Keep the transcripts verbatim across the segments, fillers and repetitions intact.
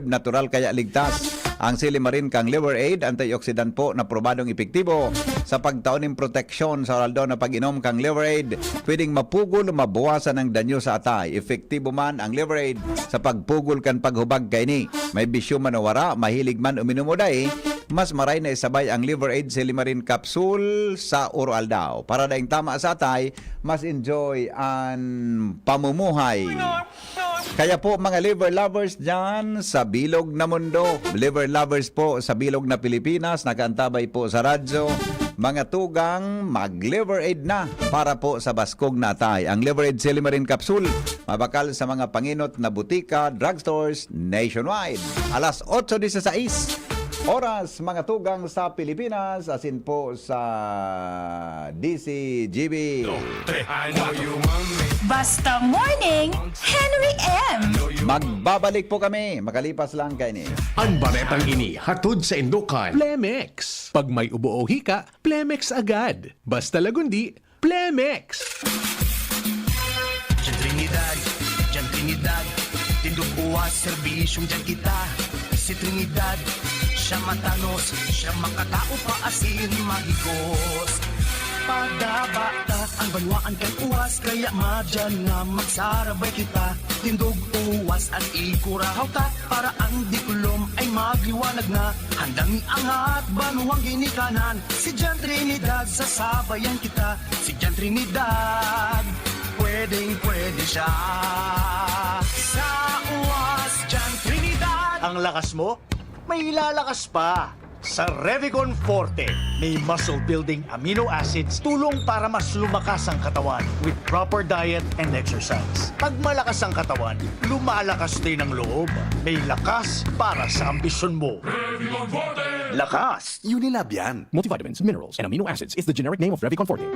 natural kaya ligtas. Ang Silimarin kang Liver Aid, antioxidant po na probadong epektibo sa pagtao nin proteksyon sa oral daw na pag-inom kang Liver Aid. Pwedeng mapugol o mabawasan ang danyo sa atay. Epektibo man ang Liver Aid sa pagpugol kan paghubag kaini. May bisyo man o wara, mahilig man uminom o dai, mas maray na isabay ang Liver Aid Silimarin Capsule sa uro-aldaw. Para daing tama sa atay, mas enjoy an pamumuhay. Kaya po, mga liver lovers dyan sa bilog na mundo, liver lovers po sa bilog na Pilipinas, nakaantabay po sa radyo, mga tugang, mag-Liver Aid na para po sa baskog na atay. Ang Liver Aid Silimarin Capsule, mabakal sa mga panginot na butika, drugstores, nationwide. Alas otso disisais, oras, mga tugang sa Pilipinas, asin po sa D C G B. Basta Morning, Henry M. Magbabalik po kami makalipas lang kaini. An baretang ini hatod saindo kan Plemex. Pag may ubo o hika, Plemex agad. Basta lagundi, Plemex. Diyan Trinidad, diyan Trinidad, tindog uwas, serbisyong diyan kita. Si Trinidad, siya matanos, siya makatao pa asin mahigos. Padaba ta ang banwaan kan uwas, kaya madyan nga magsarabay kita. Tindog uwas an ikurahaw ta, para ang diklom ay magliwanag na. Handang iangat banwang ginikanan, si Jan Trinidad, sasabayan kita. Si Jan Trinidad, pwedeng pwede siya. Sa uwas, Jan Trinidad. Ang lakas mo, may ilalakas pa. Sa Revicon Forte, may muscle building amino acids, tulong para mas lumakas ang katawan with proper diet and exercise. Pag malakas ang katawan, lumalakas din ang loob. May lakas para sa ambisyon mo. Revicon Forte! Lakas! Unilab yan. Multivitamins, minerals, and amino acids is the generic name of Revicon Forte.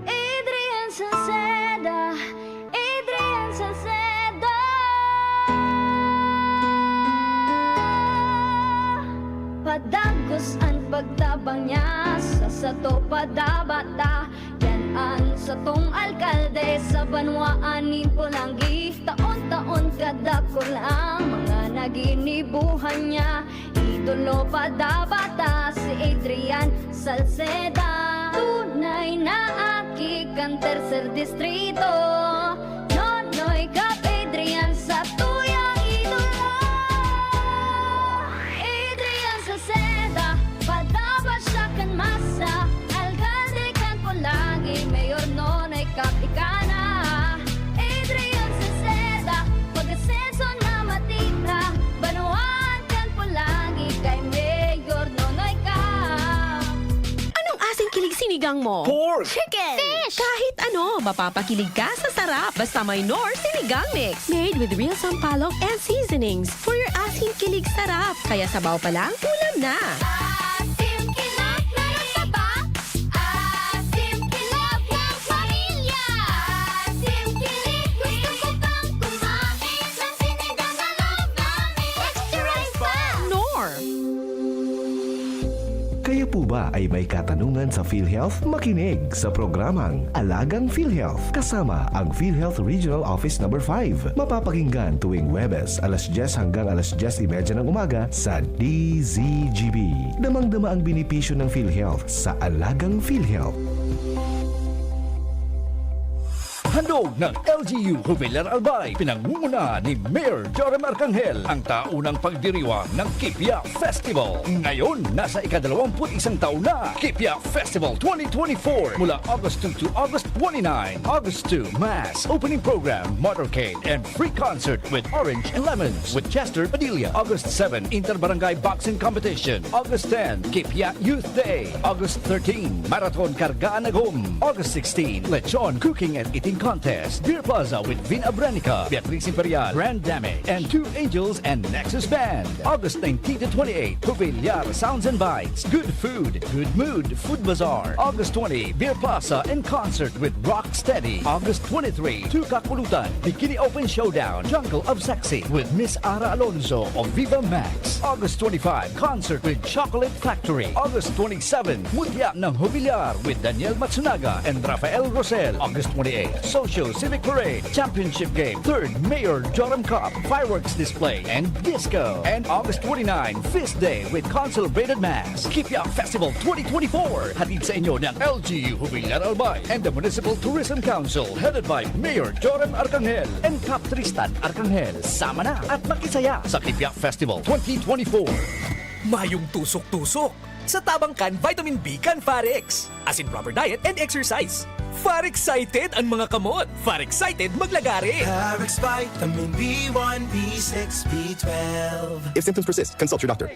Adrian Salceda, Adrian Salceda. Padagos an pagtabang niya sa sato, padabata. Yan an satong alkalde sa banwaan nin Polangui. Taon-taon kadakul ang mga naginibuhan niya. Idolo pa dapat ta si Adrian Salceda. Tunay na aki kan tercer distrito. Nonoy Cap Adrian sa tuyang idolo. Adrian Salceda, padapat siya kan masa. Alkalde kan Polangui, Mayor Nonoy Cap ika na. Adrian Salceda, pag-asenso na matira, banwaan kan Polangui kay Mayor Nonoy Cap. Anong asing kilig sinigang mo? Pork! Chicken! Fish! Kahit ano, mapapakilig ka sa sarap. Basta may Knorr Sinigang Mix. Made with real sampalok and seasonings for your asim kilig sarap. Kaya sabaw pa lang, ulam na. Asim kilig, meron ka ba? Asim kilig ng pamilya. Asim kilig, gusto ko pang kumain ng sinigang na loob namin. Extra rice pa! Knorr! Kayo po ba ay may katanungan sa PhilHealth? Makinig sa programang Alagang PhilHealth kasama ang PhilHealth Regional Office Number five. Mapapakinggan tuwing Huwebes, alas dyes hanggang alas dyes y media ng umaga sa D Z G B. Damang-dama ang benepisyo ng PhilHealth sa Alagang PhilHealth. Handog ng L G U Jubilar Albay, pinangungunahan ni Mayor Joram Arcangel, ang taunang pagdiriwang ng Kipia Festival. Ngayon, nasa ikadalawamput-isang taon na, Kipia Festival twenty twenty-four, mula August two to August twenty-nine. August two, Mass, opening program, motorcade, and free concert with Orange and Lemons with Chester Padilla. August seven, Inter-Barangay Boxing Competition. August ten, Kipia Youth Day. August thirteen, Marathon Kargaan Agom. August sixteen, Lechon Cooking and Eating Contest. Beer Plaza with Vin Abrenica, Beatriz Imperial, Grand Damage, and Two Angels and Nexus Band. August nineteen to twenty-eight, Jubilar Sounds and Bites. Good food, good mood, Food Bazaar. August twenty, Beer Plaza in concert with Rocksteady. August twenty-three, Two Kakulutan, Bikini Open Showdown, Jungle of Sexy with Miss Ara Alonso of Viva Max. August twenty-five, concert with Chocolate Factory. August twenty-seven, Mutya ng Jubilar with Daniel Matsunaga and Rafael Rosel. August twenty-eight, Osho Civic Parade, Championship Game, third Mayor Joram Cup, fireworks display, and disco. And August twenty-nine, Feast Day with Consolidated Mass. Kipia Festival twenty twenty-four. Hatid sa inyo ng L G U Jubilar Albay and the Municipal Tourism Council, headed by Mayor Joram Arcangel and Cap Tristan Arcangel. Sama na at makisaya sa Kipia Festival twenty twenty-four. Mayong tusok-tusok sa tabang kan vitamin B kan Farex. As in proper diet and exercise. Far excited ang mga kamot. Far excited maglagare. Parex Vitamin B one, B six, B twelve. If symptoms persist, consult your doctor.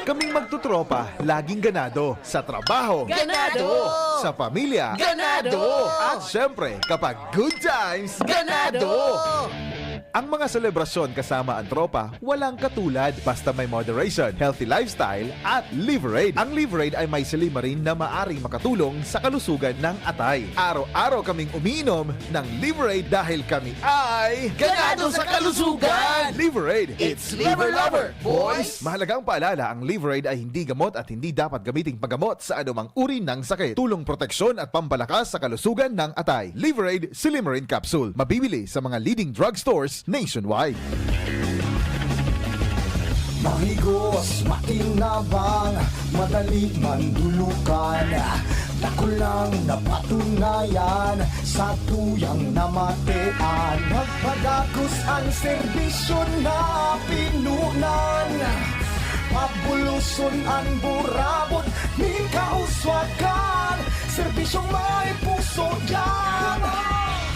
Kaming magtutropa, laging ganado. Sa trabaho. Ganado! Sa pamilya. Ganado! At syempre, kapag good times, Ganado! Ang mga selebrasyon kasama ang tropa, walang katulad basta may moderation, healthy lifestyle, at Liverade. Ang Liverade ay may silymarin na maaring makatulong sa kalusugan ng atay. Araw-araw kaming umiinom ng Liverade dahil kami ay Ganado sa kalusugan! Liverade, it's Liver Lover, boys! Mahalagang paalala, ang Liverade ay hindi gamot at hindi dapat gamiting panggamot sa anumang uri ng sakit. Tulong proteksyon at pampalakas sa kalusugan ng atay. Liverade Silymarin Capsule. Mabibili sa mga leading drugstores nationwide. Mahigos, makinabang, madali mandulukan. Dakul nang napatunayan sa tuyang namatean. Magpadagos an serbisyo na pinunan. Pabuloson an burabot nin kauswagan. Serbisyong may puso diyan.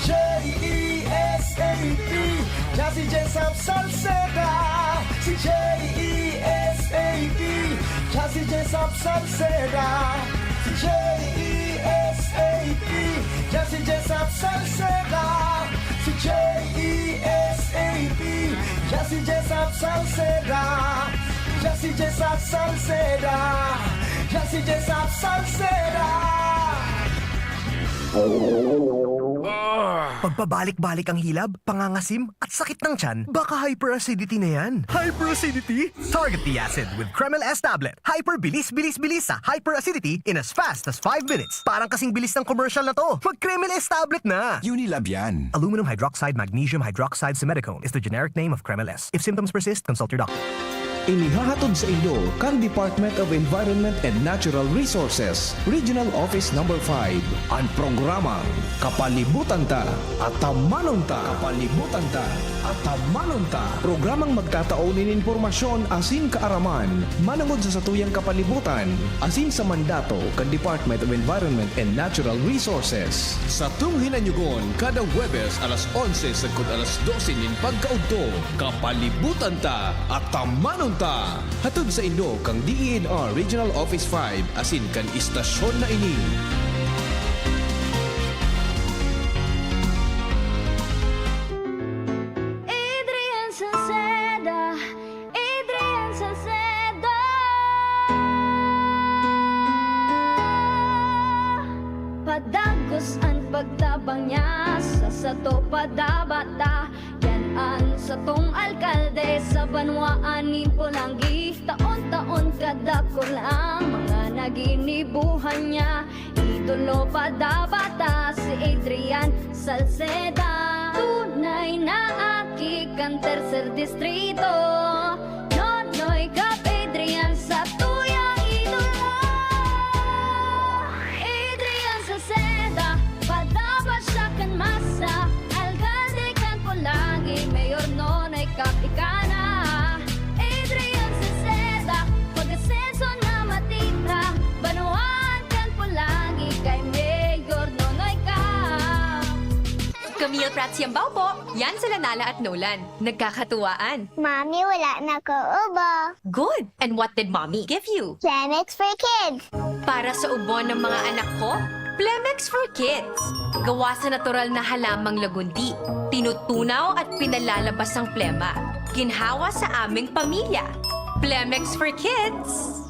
J E S A P, Jazzy Jessup Salceda. Si J E S A P, Jazzy Jessup Salceda. Si J E S A P, Jazzy Jessup Salceda. Si J E S A P, Jazzy Jessup Salceda. Jazzy Jessup Salceda. Jazzy Jessup Salceda. Pagpabalik-balik ang hilab, pangangasim, at sakit ng tiyan, baka hyperacidity na yan. Hyperacidity? Target the acid with Kremil S tablet. Hyper bilis, bilis, bilis sa hyperacidity in as fast as five minutes. Parang kasing bilis ng commercial na to. Mag Kremil S tablet na! Unilab yan. Aluminum hydroxide magnesium hydroxide simethicone is the generic name of Kremil S. If symptoms persist, consult your doctor. Inihahatod sa inyo kan Department of Environment and Natural Resources, Regional Office Number five, an programang Kapalibutan Ta, Atamanon Ta. Kapalibutan Ta, Atamanon Ta. Programang magtatao nin impormasyon asin kaaraman manongod sa satuyang kapalibutan asin sa mandato kan Department of Environment and Natural Resources. Satong hinanyogon kada Huwebes alas onse sagkod alas dose nin pagkaudto. Kapalibutan Ta, Atamanon Ta. Hatod sa inyo kan D E N R Regional Office five asin kan istasyon na ini. Adrian Salceda, Adrian Salceda. Padagos an pagtabang niya sa sato padabata. Yan an satong alkalde sa banwaan nin Polangui. Taon-taon kadakul ang mga naginibuhan niya. Idolo padabata si Adrian Salceda. Tunay na aki kan tercer distrito. Nonoy Cap Adrian sa tuyang idolo. Adrian Salceda, padaba siya kan masa. Alkalde kan Polangui, Mayor Nonoy Cap ika na. Adrian Salceda, pag-asenso na matira. Banwaan kan Polangui kay Mayor Nonoy Cap. Camille Prats Yambao po. Yan sila Nala at Nolan. Nagkakatuwaan. Mami, wala na ko ubo. Good! And what did Mommy give you? Kleenex for Kids. Para sa ubo ng mga anak ko, Plemex for Kids. Gawa sa natural na halamang lagundi. Tinutunaw at pinalalabas ang plema. Ginhawa sa aming pamilya. Plemex for Kids.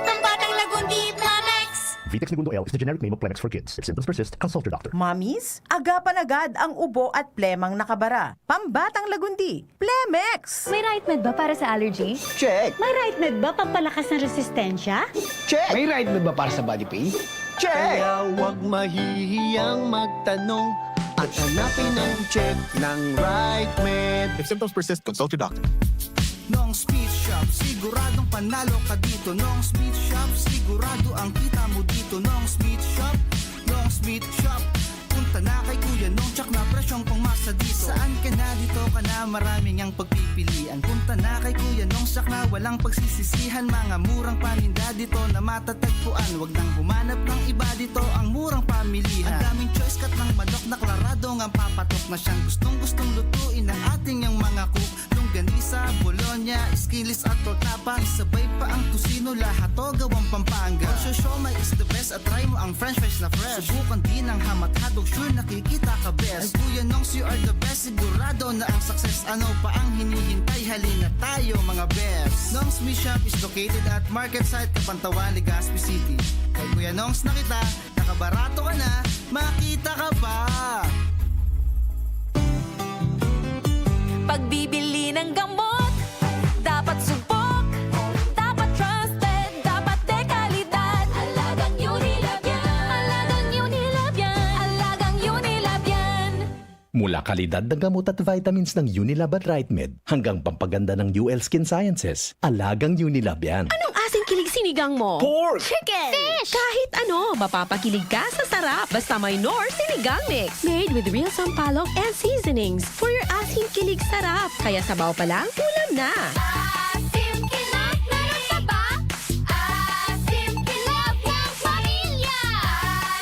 Pambatang lagundi, Plemex! Vitex Negundo L is the generic name of Plemex for Kids. If symptoms persist, consult your doctor. Mommies, agapan agad ang ubo at plemang nakabara. Pambatang lagundi, Plemex! May Right Med ba para sa allergy? Check! May Right Med ba pampalakas ng resistensya? Check! May Right Med ba para sa body pain? Check! Kaya huwag mahihiyang magtanong at hanapin ang check ng right med. If symptoms persist, consult your doctor. Nong's Meat Shop, siguradong panalo ka dito. Nong's Meat Shop, sigurado ang kita mo dito. Nong's Meat Shop, Nong's Meat Shop. Punta na kay Kuya Nong, tsak na presyong pangmasa dito. Saan ka na, dito ka na, maraming ang pagpipilian. Punta na kay Kuya Nong, tsak na walang pagsisisihan. Mga murang paninda dito na matatagpuan. Wag nang humanap ng iba, dito ang murang pamilihan. Ang daming choice, cut ng manok na klarado ngang papatok na siyang gustong-gustong lutuin ng ating yang mga cook. Longganisa, bologna, skinless at tortapa. Isabay pa ang tocino, lahat to gawang Pampanga. Ang siomai is the best at try mo ang french fries na fresh. Subukan din ang ham at hotdog, sure nakikita ka best. Ang Kuya Nongs, you are the best, sigurado na ang success. Ano pa ang hinihintay? Halina tayo, mga best. Nongs Meat Shop is located at Market Site, Kapantawan, Legazpi City. Kay Kuya Nongs na kita, nakabarato ka na, makita ka pa. Pagbibili ng gamot, dapat subok, dapat trusted, dapat de kalidad. Alagang Unilab yan. Alagang Unilab yan. Alagang Unilab yan. Mula kalidad na gamot at vitamins ng Unilab at Rightmed hanggang pampaganda ng U L Skin Sciences, alagang Unilab yan. Anong asing kilig sinigang mo? Pork! Chicken! Fish! Kahit ano, mapapakilig ka sa sarap. Basta may Knorr Sinigang Mix. Made with real sampalok and seasonings. For your asing kilig sarap. Kaya sabaw pa lang, ulam na. Asim kilok na ng taba. Asim kilok ng pamilya.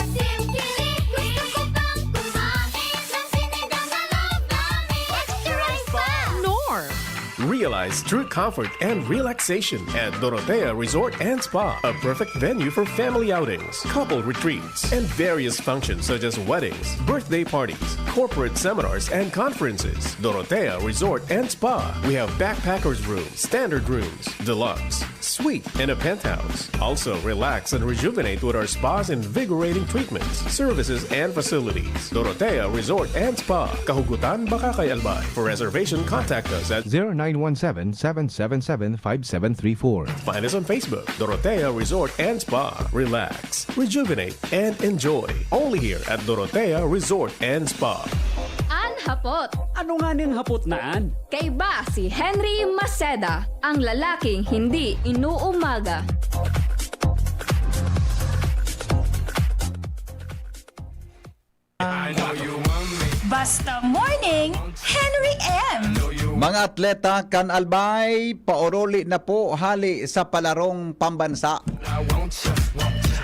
Asim kilok, gusto ko pang kumain ng sinigang na love namin. Extra rice pa! Knorr. Realize true comfort and relaxation at Dorotea Resort and Spa, a perfect venue for family outings, couple retreats, and various functions such as weddings, birthday parties, corporate seminars, and conferences. Dorotea Resort and Spa. We have backpackers room, standard rooms, deluxe, suite, and a penthouse. Also, relax and rejuvenate with our spa's invigorating treatments, services, and facilities. Dorotea Resort and Spa, Kahugutan, Bacacay, Albay. For reservation, contact us at zero nine one seven, seven seven seven, five seven three four. Find us on Facebook, Dorotea Resort and Spa. Relax, rejuvenate, and enjoy. Only here at Dorotea Resort and Spa. An hapot. Ano nga ning hapot na an? Kaiba si Henry Maceda, ang lalaking hindi inuumaga. Basta Morning, Henry M. Mga atleta kan Albay, paoruli na po hali sa palarong pambansa.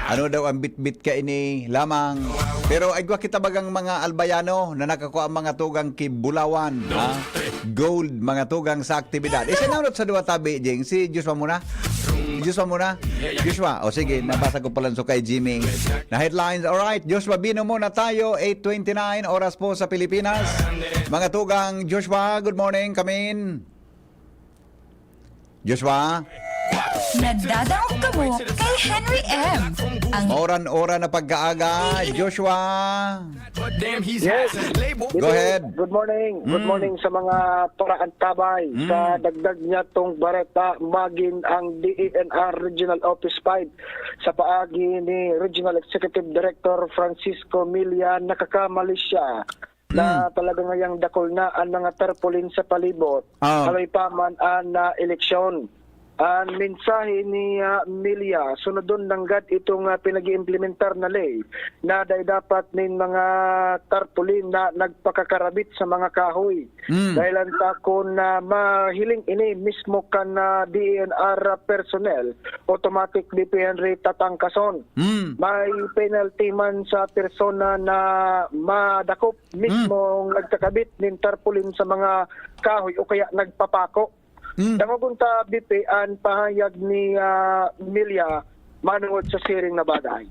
Ano daw ang bitbit kaini lamang? Pero igwa kita bagang mga Albayano na nakakua ang mga tugang ki Bulawan, ha? Gold, mga tugang sa aktibidad. Isinurot sa duwa tabi, Jing. Si Joshua muna. Joshua muna. Joshua, o sige, nabasa ko pala sa kay Jimmy na headlines. Alright, Joshua Bino muna tayo. Eight twenty-nine, oras po sa Pilipinas. Mga tugang, Joshua, good morning, kamin. Joshua? Nadadangog kamo kay Henry M. Ang Mauran-uran na pagkaaga, Joshua. Yes. Go ahead. Good morning. Good Mm. morning sa mga paraantabay. Mm. Sa dagdag niya tong bareta, magin ang D E N R Regional Office five sa paagi ni Regional Executive Director Francisco Milla, nakakamali siya na Mm. talaga ngayang dakul na ang mga tarpaulin sa palibot. Ah. Haloy pa man ang ah, eleksyon. Ang mensahe ni ah, Milla, sunodon nanggad itong ah, pinag-iimplementar na ley na dai dapat nin mga tarpaulin na nagpakakarabit sa mga kahoy. Mm. Dahil ang takon na mahiling ini mismo kan ah, D E N R personnel, automatic D P N R tatangkason. Mm. May penalty man sa persona na madakop mismo nagkakabit nin tarpaulin sa mga kahoy o kaya nagpapako. Mm. Dangogon ta, B P, an pahayag ni ah, Milla manungod sa siring na bagay.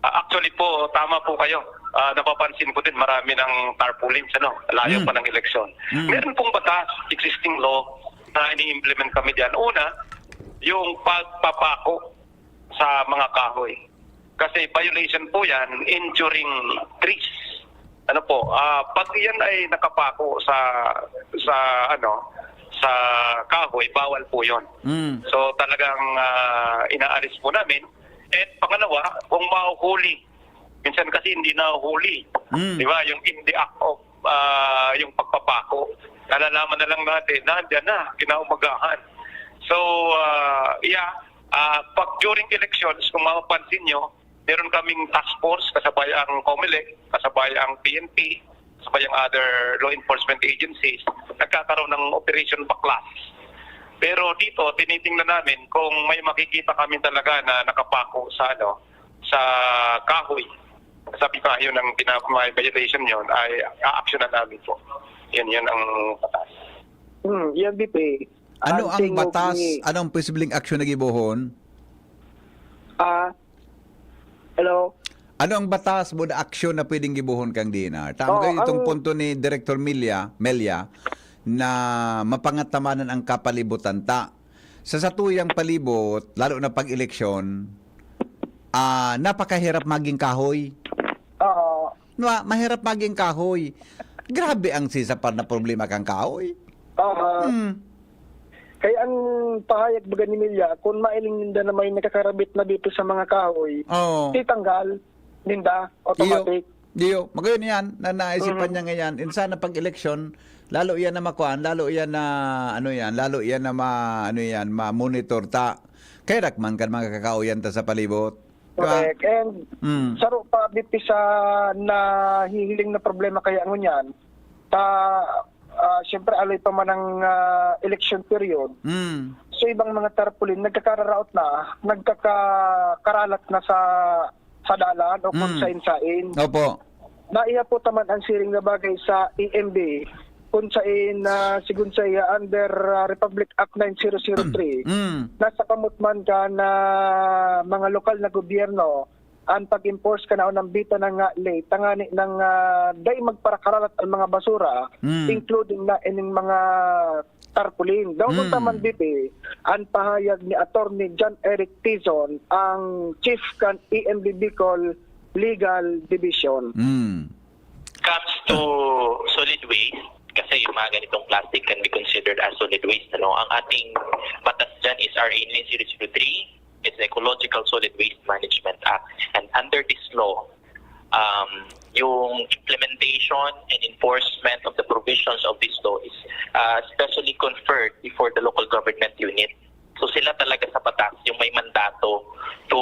Ah, actually po, tama po kayo. Ah, napapansin ko din marami ng tarpaulins, ano, layo Mm. pa ng eleksyon. Mm. Meron pong batas, existing law, na ini-implement kami dyan. Una, yung pagpapako sa mga kahoy. Kasi violation po yan, injuring trees. Ano po, ah, pag yan ay nakapako sa, sa, ano, sa kahoy, bawal po yon. Mm. So talagang ah, inaalis po namin. And pangalawa, kung mahuhuli, minsan kasi hindi nahuhuli. Mm. Di ba? Yung in the act of, ah, yung pagpapako, nalalaman na lang natin, nandiyan na, kinaumagahan. So, ah, yeah, ah, pag during elections, kung mapapansin nyo, meron kaming task force, kasabay ang COMELEC, kasabay ang P N P, kasabay ang other law enforcement agencies, nagkakaroon ng Operation Baklas. Pero dito, tinitingnan namin kung may makikita kami talaga na nakapako sa, ano, sa kahoy. Sabi tayo ng pina-, may violation yon ay aaksyonan namin po. Yan, yan ang batas. Hmm, yan, B P. Ano ang tingog batas? Ni Anong posibleng aksyon na gibohon? Ah, hello? Ano ang batas mo na aksyon na pwedeng gibohon kang D N R? Tama Oo, kayo itong ang punto ni Director Milia, Melia, na mapangatawanan ang kapalibutan ta. Sa satuyang palibot, lalo na pag-eleksyon, ah, napakahirap maging kahoy. Oo. Diba? Mahirap maging kahoy. Grabe ang sisapar na problema kang kahoy. Oo. Hmm. Kaya ang pahayag baga ni Milya, kung mailing ninda na may nakakarabit na dito sa mga kahoy, Oo. titanggal ninda, automatic. Diyo, magayon yan, na naisipan Mhm. niya ngayon. Insan na pag-eleksyon, lalo yan na makuan, lalo yan na, ano yan, lalo yan na ma-, ano yan, ma-monitor ta. Kaya rakman kan mga kakaoyan ta sa palibot. Diba? Correct. And Mm. saro pa, B P, sa nahihiling na problema kaya ngunyan, ta, ah, siyempre, aloy pa man ang, ah, election period. Mm. So, ibang mga tarpaulin, nagkakararaot na, nagkakakaralat na sa, sa dalan o kung Mm. sain-sain. Opo. Naihapot naman ang siring na bagay sa E M B, kung sain, ah, sigun saiya under, ah, Republic Act nine zero zero three, Mm. nasa kamot man kan mga lokal na gobyerno, an pag-enforce kan naunang bita na nga ley, tangani nang, ah, dai magparakaralat an mga basura, Mm. including na ining mga tarpaulin. Daw Mm. man, B P, an pahayag ni Attorney John Eric Tizon, ang chief kan E M B Bicol Legal Division. Mm. Comes to solid waste, kasi yung mga ganitong plastic can be considered as solid waste, ano? Ang ating batas dyan is R A nine zero zero three, it's Ecological Solid Waste Management Act. And under this law, um, yung implementation and enforcement of the provisions of this law is, uh, specially conferred before the local government unit. So, sila talaga sa batas yung may mandato to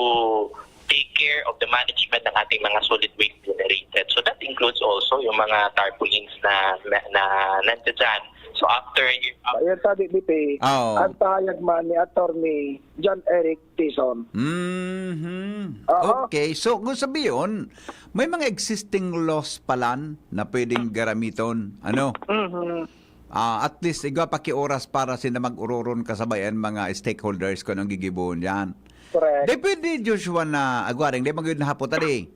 take care of the management ng ating mga solid waste generated. So, that includes also yung mga tarpaulins na, na, na nandiyan. So, after you, Ayan, sabi, B P, Oo. ang pahayag man ni Attorney John Eric Tizon. Mhm. Oo. Okay. So, kung sabiyon, may mga existing laws palan na pwedeng garamiton. Ano? Mhm. Ah, at least, igwa pa ki oras para sinda mag-ororon kasabay an mga stakeholders kung anong gigibohon diyan. Correct. Di pwede, Joshua, na agwaring, di magud na hapot, adi.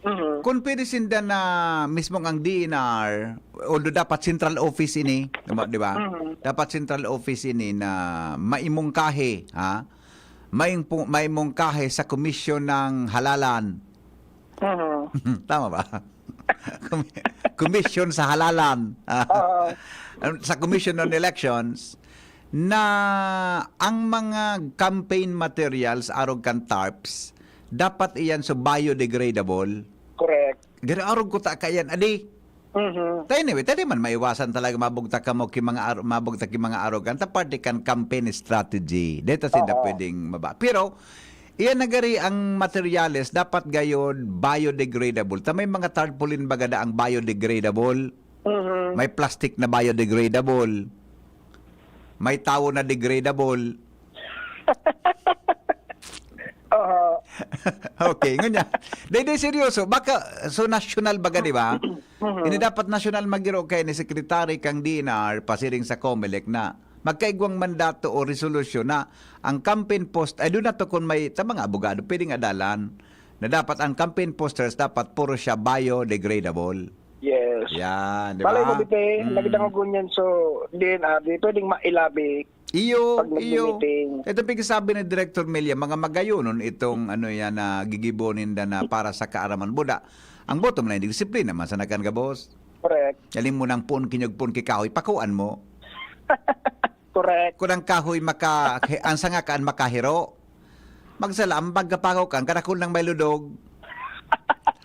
Mhm. Kung pwede sinda na mismong ang D N R, although dapat central office ini, di ba? Di ba? Mhm. Dapat central office ini na maimungkahi, ha? Maimpu-, maimungkahi sa komisyon ng halalan. Mhm. Tama ba? Komi-, Komisyon sa Halalan. Oo. Sa Commission on Elections na ang mga campaign materials arog kan tarps, dapat iyan so biodegradable. Correct. Garo arog ko ta kaiyan, adi. Mhm. Ta anyway, ta di man maiwasan talaga mabugtak kamo ki mga ar-, mabugtak ki mga arogan ta parte kan campaign strategy. Deta sinda Oo. pwedeng maba-, pero iyan na gari ang materyales dapat gayod biodegradable. Ta may mga tarpaulin baga daang biodegradable. Mhm. May plastic na biodegradable. May tawo na degradable. Aha. Okay, ngunya. Dai, dai, seryoso. Baka, so national baga, di ba? Mhm. Ini dapat national magiro kay ni Secretary kang D N R, pasiring sa Comelec na magkaigwang mandato o resolusyon na ang campaign post, ay, doon na to kung may, sa mga abogado, pwedeng adalan na dapat ang campaign posters dapat puro siya biodegradable. Yes. Yan, di Malay mo, ba? Bipe, Mm. nagdangog ngunyan, so, D N R, di pwedeng mailabi Iyo, pag iyo. nagmi-meeting. Ito pigsabi ni Director Melia, mga magayonon itong, ano yan, na gigibo ninda na para sa kaaraman. Buda, ang bottom line, disiplina man sa nakan gabos. Correct. Alam mo nang puon, kinyog puon, kikahoy, pakuan mo. Correct. Kung ang kahoy maka-, ang sanga kaan makahiro, Magsala, ang pagkapangaw kan, kadakul nang may ludog.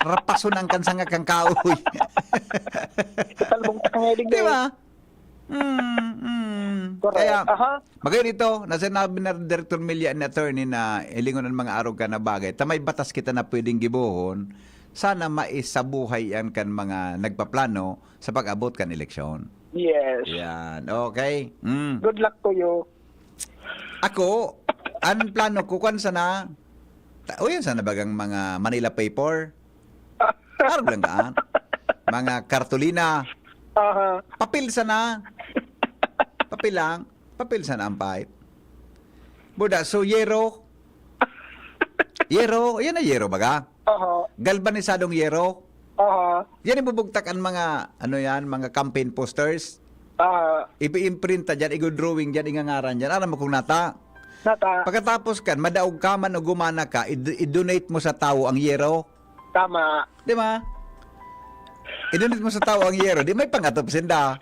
Rapason ang kansanga kang kahoy. Talbong tangay, Di ba? Mm, mm. Correct. Kaya, Aha. magayon ito, na sinabi na Director Milya ni attorney na hilingon ang mga arog ka na bagay. Ta may batas kita na pwedeng gibohon, sana maisabuhay yan kan mga nagpaplano sa pag-abot kan eleksyon. Yes. Yan, okay? Mm. Good luck to you. Ako, ang plano ko, kwan sana, ta- o yan sana bagang mga Manila paper. Arog lang kaan. Mga kartolina. Aha. Papel sana. Papel lang. Papel sana ang pipe. Buda, so yero. Yero, yan na yero baga. Aha. Galvanisadong yero. Aha. Yan ibubugtak ang mga, ano yan, mga campaign posters. Aha. Ipi-imprinta dyan, igo-drawing dyan, ingangaran dyan. Alam mo kung nata? Nata. Pagkatapos kan, madaog ka man o gumana ka, i-, i-donate mo sa tawo ang yero. Tama. Di ba? I-donate mo sa tawo ang yero. Di may pangatop sinda.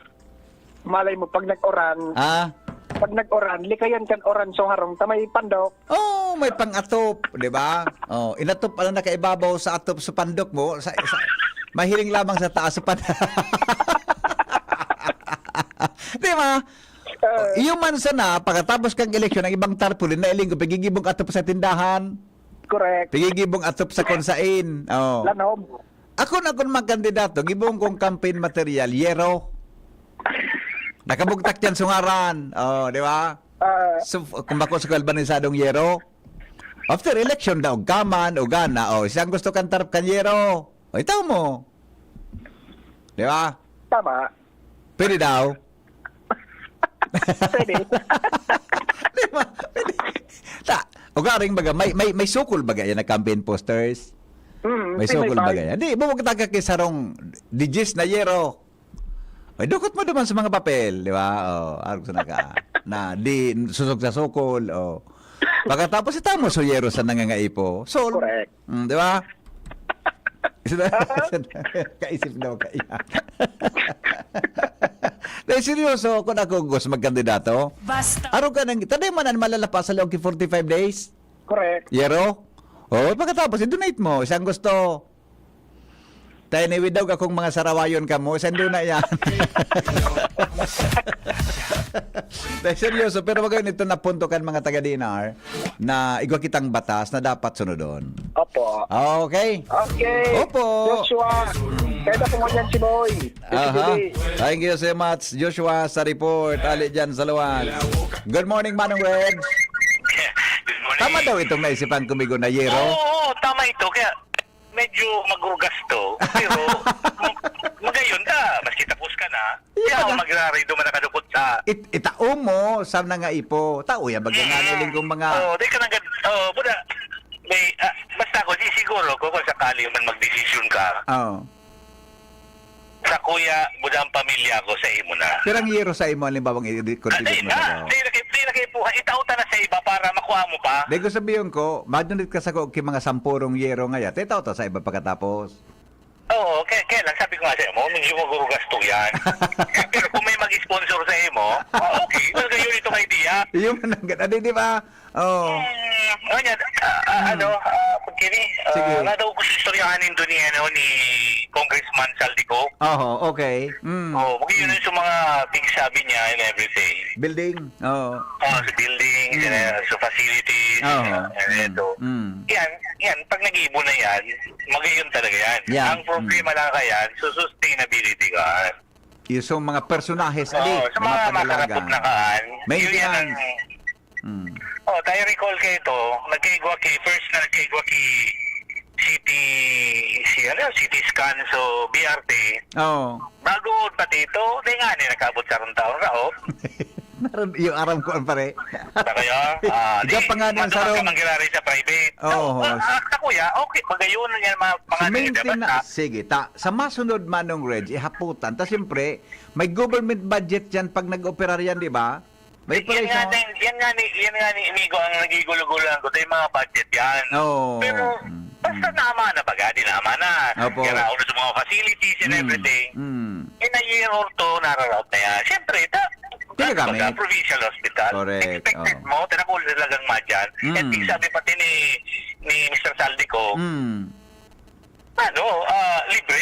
Malay mo, pag nag-uran, Ah? pag nag-uran, likayan kan uran so harong ta may pandok. Oh, may pangatop, di ba? Oh, inatop ano na kaibabaw sa atop sa pandok mo, sa, sa mahiling lamang sa taas sa pan-, di ba? Uh, Iyo man sana, pagkatapos kang eleksyon, ang ibang tarpaulin na iling ko, pagigibong atop sa tindahan, correct. pagigibong atop sa konsain. Oh. Lanom. Ako na kun magkandidato, gibong kong campaign material, yero. Nakabugtak yan sungaran. Oh, di ba? Ah, So, kung bako sa kalbanisadong yero, after election daw, gaman o gana, oh, siyang gusto kan tarap kan yero. O, itaw mo. Di ba? Tama. Pwede daw. Pwede. Di ba? Pwede. Ta, ugaring baga, may, may, may sukol baga yan na campaign posters. Mm, May si may sukol bag. Baga yan. Di, bumugtag ka ki sarong digis na yero. Ay, dukot mo duman sa mga papel, di ba? Oh, arog sa naka, na di susog sa sukol, oh. Pagkatapos, itaw mo so yero sa nangangaipo. Sol. Correct. Mm, di ba? Kaisip daw kaya. Dahil seryoso, kung ako gusto magkandidato, Basta. Araw ka nang, taday man ang malalapas sa loob ki forty-five days. Correct. Yero? O, pagkatapos, i-donate mo. Isang gusto. Tayo ni Widog, akong mga sarawayon ka mo. Isang doon na yan. Dahil seryoso, pero wag ito na punto kan mga taga-D N R na igwa kitang batas na dapat sunodon. Opo. Okay. Okay. Opo. Joshua, kaya na po ngunyan si Boy. Aha. Sige. Thank you so much, Joshua, sa report. Ali dyan sa luwas. Good morning, Manong Reg. Good morning. Tama daw itong naisipan ko, Migo, na yero. Oo, oo, tama ito. Kaya medyo magrugas to. Pero m- magayon ta, maski tapos ka na. Kaya ako baga- magraray duman nakadukot sa... It, itao mo sa nangaipo. Tao yan, baga nga niling kong mga... Oo, di ka nagad... Oo, buda. May, ah, basta ako, di siguro ko kung sakali man magdesisyon ka. Oh. Sa kuya, buda ang pamilya ko sa imo na. Pero ang yero sa imo, halimbawa, i-, i-, Ah, di contribute mo na. sa Di na kay, di na kay buhay. Itao ta na sa iba para makuha mo pa. Di ko sabihin ko, madunit ka sa ko, ki mga sampurong yero nga yan. Tetaw ta sa iba pagkatapos. Oo, kaya, kaya lang sabi ko nga sa imo, medyo magrugas to yan. Pero kung may mag-sponsor sa imo, ah, okay. Well, yun itong idea. Yung mananggat. Adi, di ba? Oh. Mm, ano yan, ah, ah, ano, ah, pag kini, ah, Sige. Nadaw ko sa istoryahan nindo ni, ano, ni Congressman Saldico. Oho, okay. Mm. Oh, mag-iyon sa mga big sabi niya and everything. Building. Oo. Oh, sa building, Mm. sa, sa facilities, Oo. and ito. Mm. Yan, yan, pag nag-ibo na yan, magayon talaga yan. Yan. Ang problema lang kaya, so sustainability ka. Yung sa mga personahes, Oo, adi, sa mga makarapot na kaan, yun yan ang... Mm. Oh, tayo recall kayo ito, nagkaigwa ki, first na nagkaigwa ki C T, si ano, C T scan, so B R T. Oo. Bago pati ito, di nga ni nakabot sa rong taon, Raop. Naroon, yung aram ko, ang pare. Sa kaya, ah, di, Ikaw pa nga nun, maduman Sarong. Ka manggirari sa private. Oo, No, ah, host. ah, sa kuya, okay, pagayon na yan, mga, mga So, maintain basta. na, sige, ta, sa masunod, Manong Reg, ihaputan. Ta, siyempre, may government budget yan pag nag-operar yan, di ba? May Yan nga, operation. yan, yan nga ni, yan nga ni Inigo ang nagigulugulan ko, yung mga budget yan. Oo. Pero, Mm, basta mm. naman na baga, di naman na. Opo. Kaya ako sa mga facilities and Mm, everything. mm. In a year or two, nararaot na yan. Siyempre, ta, Tiga Ano gamit. Baga, provincial hospital. Correct, Expected oo. mo, tinakulo talagang madyan. Mm. And sabi pati ni, ni Mister Saldico, Mm. ano, ah, libre?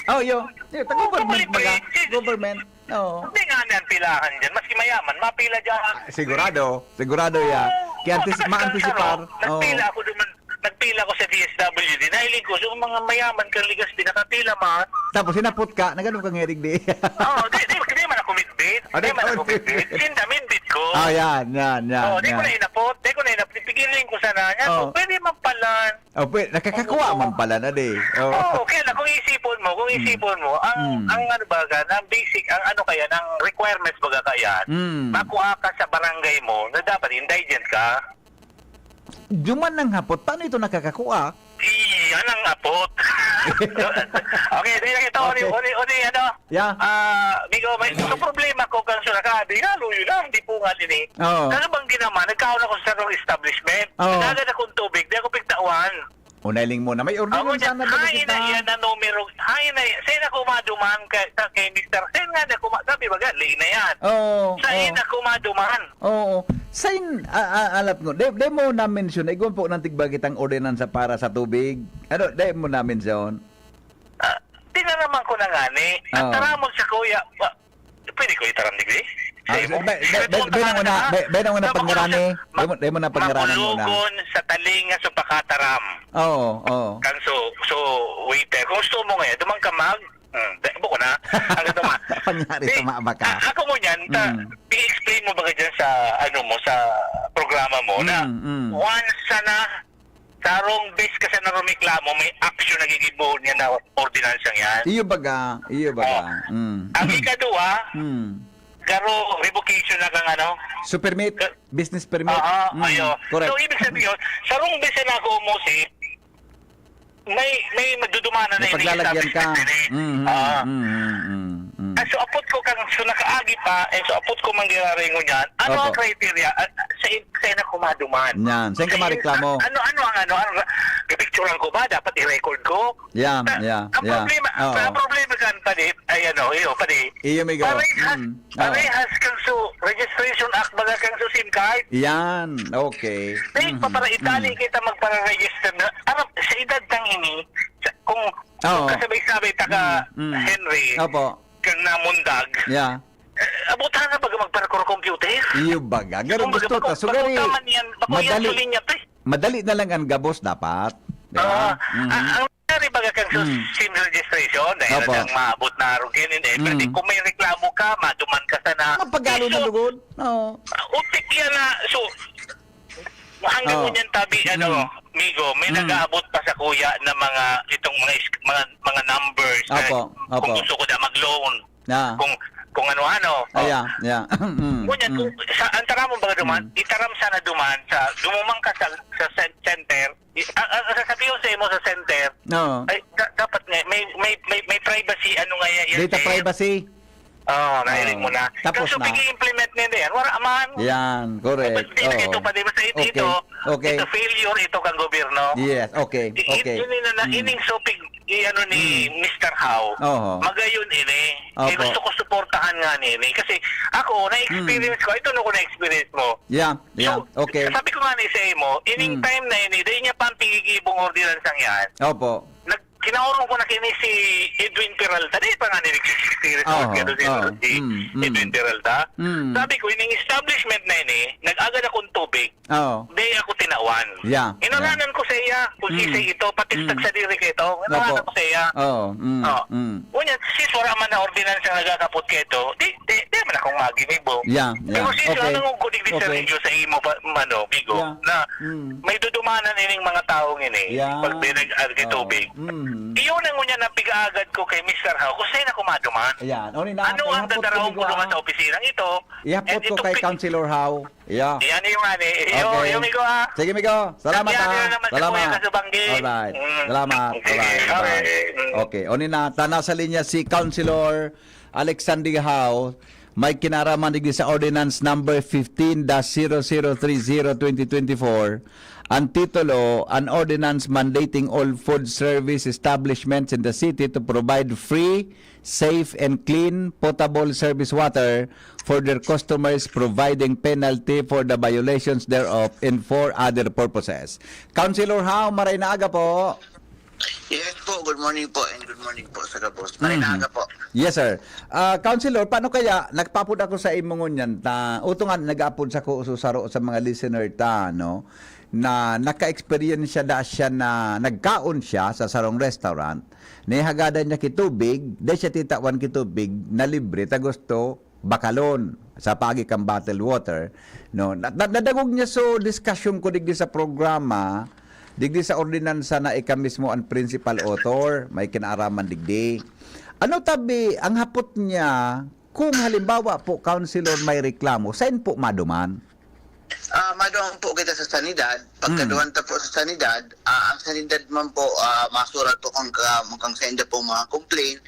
Oh, yo. Yo, ta Oo, government libre. baga. Government. Oo. Hindi nga niyan pilahan dyan. Maski mayaman, mapila dyan. Ah, sigurado. Sigurado ya. Oo. Kaya antis-, Matagal maantisipar. kang saro. Oo. Nagpila ako duman. Nagpila ko sa D S W D. Nahiling ko, so, mga mayaman kang Legazpi, nakapila man. Tapos hinapot ka, nagano kang hirig di? Oo, di, di, di man ako midbit. Ah, Di di man ako ako midbit. midbit. Sinda, midbit ko. Ah, yan, yan, yan, Oo, di ko yan. na hinapot. Di ko na hinapot. Pigiling ko sana. Yan, Oo. oh, pwede man palan. Oh, pwede. Nakakakuha Oo. man pala na di. Oo. Oo, kaya lang, kung isipon mo, kung Mm. isipon mo, ang, Mm. ang ano ba ka, ang basic, ang ano kaya, ang requirements baga kaya, Mm. makuha ka sa barangay mo na dapat indigent ka. Duman ang hapot, paano ito nakakakuha? Iyan ang apot. Okay, di lang ito, uni, Okay. uni, uni, ano? Yeah. Ah, amigo, may, ang problema ko kan sa nakabi, lalo yun lang, di po nga din eh. Oo. Ano bang ginawa? Nagkaon ako sa sarong establishment. Oo. Nagagad akong tubig, di ako pigtawan. Unailing mo na. May Ako ordinansa niya, na ba hain na kita? iyan na numero, hain na iyan. Saan ako maduman kay, sa, kay Mister Sen nga na kuma-, sabi ba, gali na yan. Oo, Saan oo. ako maduman? Oo. Sain, a-, a-, alat mo, di, di mo na-mention, igwa po ng tigba kitang ordinansa para sa tubig. Ano, di mo na-mention? Ah, tinaraman ko na nga ni. Ang Oo. taramon sa kuya, wa-, pwede ko itaram, digdi? Ah, Sa imo? be-, be-, Sa be-, itong be na una, tanan, be-, be na una mabakulo pangirani. sa, Be mo, be mo na pangirani muna. mabakulogon sa talinga sa pakataram. Oo, oo. Kan so, so, waiter. Kung gusto mo ngayon, dumang ka mag, hmm, de, buko na. Ang gusto mo. Panyari Di, sa mga baka. a-, ako mo niyan, ta, Mm. i-explain mo ba ka dyan sa, ano mo, sa programa mo na Mm, mm. once sana, sarong bes ka sana rumiklamo, may action na gigibohon niya na ordinansang yan. Iyo baga, iyo baga. Oh. Mm. Ang Mm. ikadua, Mm. garo revocation na kang ano? Super permit, Ka- business permit. Oo, Mm, ayo. correct. So, ibig sabihin, sarong bes na ako mo si, may, may madudumanan na yung Mapaglalagihan ka. establishment din eh. Mm, mm, Ah. mm, mm, mm, mm. Ah, so, apot ko kang, so, nakaagi pa, eh, so, apot ko manggiraringon yan. Ano ang Opo. criteria? Ah, sa, sa ina ko maduman. Yan. Saan ka Sa mareklamo? ano, ano ang ano, ang, pipicturan ko ba? Dapat i-record ko? Yeah, Ta-, yeah, ang yeah. problema, Oo. ang problema kan, padi, ay ano, iyo, padi. Iyo, migo. Parehas, Mm. Oo. parehas kang su, Registration Act, baga kang su sim card. Yan, okay. Dahil Mhm, pa para Italy mhm. kita magpara-register na, aram, sa edad tang ini, sa, kung, Oo. kung kasabay-sabay ta ka, Mm, mm. Henry, Opo. kang namundag, Yeah. eh, abutan na baga magpara-computer. Iyo baga. Ganun Kung baga, gusto ta. bako, Sugari, bako ka man yan, bako yan madali, sa linya, pre. madali na lang ang gabos dapat. Di ba? Ah, Mhm. ah, ang nangyari baga kang sa Mm. sim registration, dahil Opo. lang maabot na arugan, hindi. Pero di Mm. kung may reklamo ka, maduman ka sana. Mapagalo na Iso, lugod. Oo. ah, utik yan na, so, hanggang Oo. ngunyan tabi, ano, Mm. Migo, may Mm. nag-aabot pa sa kuya na mga, itong mga is-, mga, mga numbers na Opo, kung opo. gusto ko na mag-loan, Ah. kung, kung ano-ano. Ah, Oh. yeah, yeah. Mm, Ngunyan, mm. kung sa, ang taram mo baga duman, Mm. itaram sana duman sa, dumumang ka sa, sa cen-, center, i-, a-, a-, ang sasabihin sa imo sa center, Oo. ay, da-, dapat nga, may, may, may, may privacy, ano nga yan, Data sir? privacy. Oo, nahiling Oo. mo na. Tapos Kaso na. pag-i-implement nila yan, wala man. Yan, correct. Dapat di na Oo. ito, pati basta ito, Okay. ito, Okay. ito failure, ito kang gobyerno. Yes, okay. I-, i-, Okay. ini na, na, Mm. ining supig, i-, ano ni Mm. Mister How, Oho. magayon ini. Eh, Opo. gusto ko suportahan nga nini. Kasi ako, na-experience Mm. ko, ito no ko na-experience mo. Yeah, yeah. So, Okay. sabi ko nga ni sa imo, ining Mm. time na ini, dahil niya pa ang pigigibong ordinansang yan. Opo. Nag-, kinaurong ko na kini si Edwin Peralta. Di pa nga ni sixty resort Oo, ka doon si oo. Edwin, Mm, mm. Edwin Peralta. Mm. Sabi ko, ining establishment na ini, nag-agad akong tubig. Oo. Di ako tinawan. Yeah, Inaranan yeah. ko sa iya, kung Mm. sisay ito, pati Mm. sa diri ka ito. Inaranan Opo. ko sa iya. Oo, mm, Oh. mm. Unya, sis, wala man na ordinansa nga nagakapot ka ito, di, di, di man akong maginibo. Yeah, yeah. Pero sis, Okay. anong kudig di sa Okay. radyo sa imo pa, ano, Migo, Yeah. na Mm. may dudumanan ining mga taong ini, Yeah. pag may nag-arga Oo. tubig. Mm. Iyon ang unya na pigaagad ko kay Mister Hao, kung saan ako maduman. Ayan. O, ni na, Ano kaya ang hapot ko, dadaraon ko Migo, naman ah. sa opisinang ito? Ihapot And ko itong kay pi- Councilor Hao. Yeah. Yan yung ano eh. Yo, Okay. yung Migo, ah. Sige, Migo. Salamat, Sabihan ah. nyo naman sa Salamat. Kuya Kasubanggi. Alright. Mm. Salamat. Sige, Alright. okay. Alright. Mm. Okay. O, ni na, ta, nasa linya si Councilor Alexander Hao. May kinaraman digdi sa Ordinance Number fifteen dash zero zero three zero twenty twenty-four, ang titulo, "An Ordinance Mandating All Food Service Establishments in the City to Provide Free, Safe, and Clean Potable Service Water for Their Customers, Providing Penalty for the Violations Thereof, and for Other Purposes." Councilor Hao, maray na aga po. Yes po, good morning po and good morning po sa gabos. Maray na Mhm. aga po. Yes, sir. Ah, Councilor, paano kaya, nagpapod ako sa imo ngunyan, ta, uto nga, nag-apod sa ko, sa saro sa mga listener ta, no, na naka-experience siya, da siya na nagkaon siya sa sarong restaurant, nihagadan niya kitubig, dahil siya titawan kitubig na libre, ta gusto bakalon sa pagi kan bottled water, no? Na, na, nadagog niya so discussion ko digdi sa programa, digdi sa ordinansa na ika mismo ang principal author, may kinaaraman digdi. Ano tabi ang hapot niya kung halimbawa po, Councilor, may reklamo, saan po maduman? Ah, maduman po kita sa sanidad. Pagkaduman ta po sa sanidad, ah, ang sanidad man po, ah, masurat po kang, ka, kang senda pong mga complaint.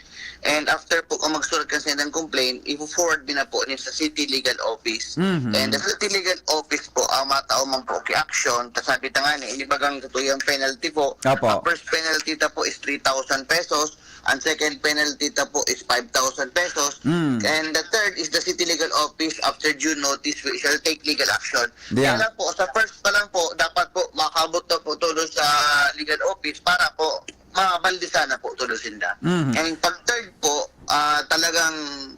And after po kung magsurat kang sendang complaint, i-forward din na po niyo sa City Legal Office. Mhm. And the City Legal Office po, ang matao man po ki-action, kasabi ta nga ni, inibagang katuyang penalty po. Opo. Ang first penalty ta po is three thousand pesos. Ang second penalty ta po is five thousand pesos. Mm. And the third is the City Legal Office. After due notice, we shall take legal action. Yeah. Kaya lang po, sa first pa lang po, dapat po makabot na po todo sa legal office para po mabaldisan na po todo sinda. Mhm. And pag third po, ah, talagang